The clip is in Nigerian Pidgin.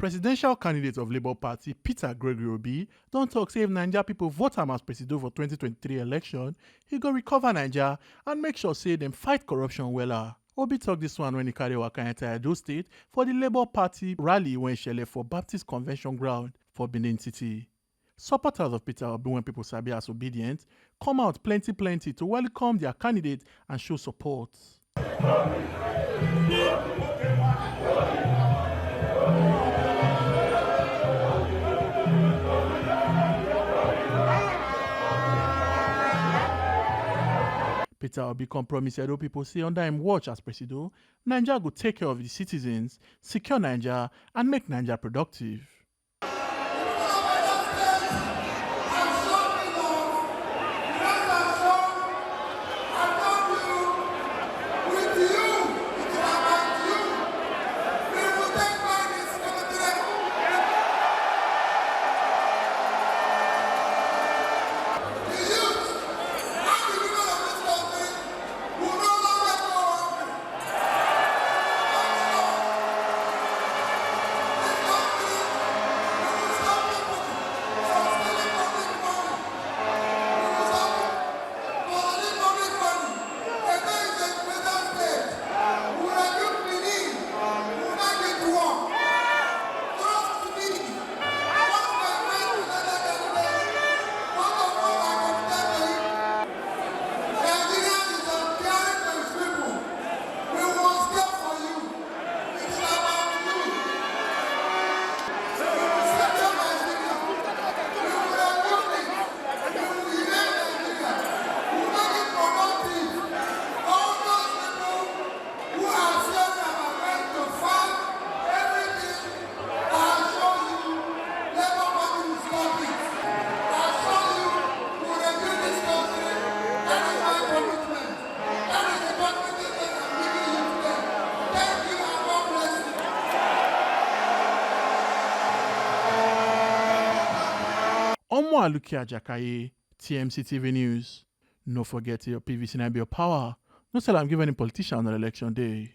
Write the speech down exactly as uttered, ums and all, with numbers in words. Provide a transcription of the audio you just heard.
Presidential candidate of Labour Party, Peter Gregory Obi, don talk say if Naija people vote am as presido for twenty twenty-three election, he go recover Naija and make sure say dem fight corruption wella. Obi talk this one when he carry waka enter Edo State for the Labour Party rally wey shele for Baptist Convention ground for Benin City. Supporters of Peter Obi, when people sabi as Obedient, come out plenty plenty to welcome their candidate and show support. Peter Obi come promise Edo people say under him watch as presido, Naija go take care of the citizens, secure Naija, and make Naija productive. Omo Aluki Ajakaye, T M C T V News. No forget your P V C na be your power. No sell am give any politician on election day.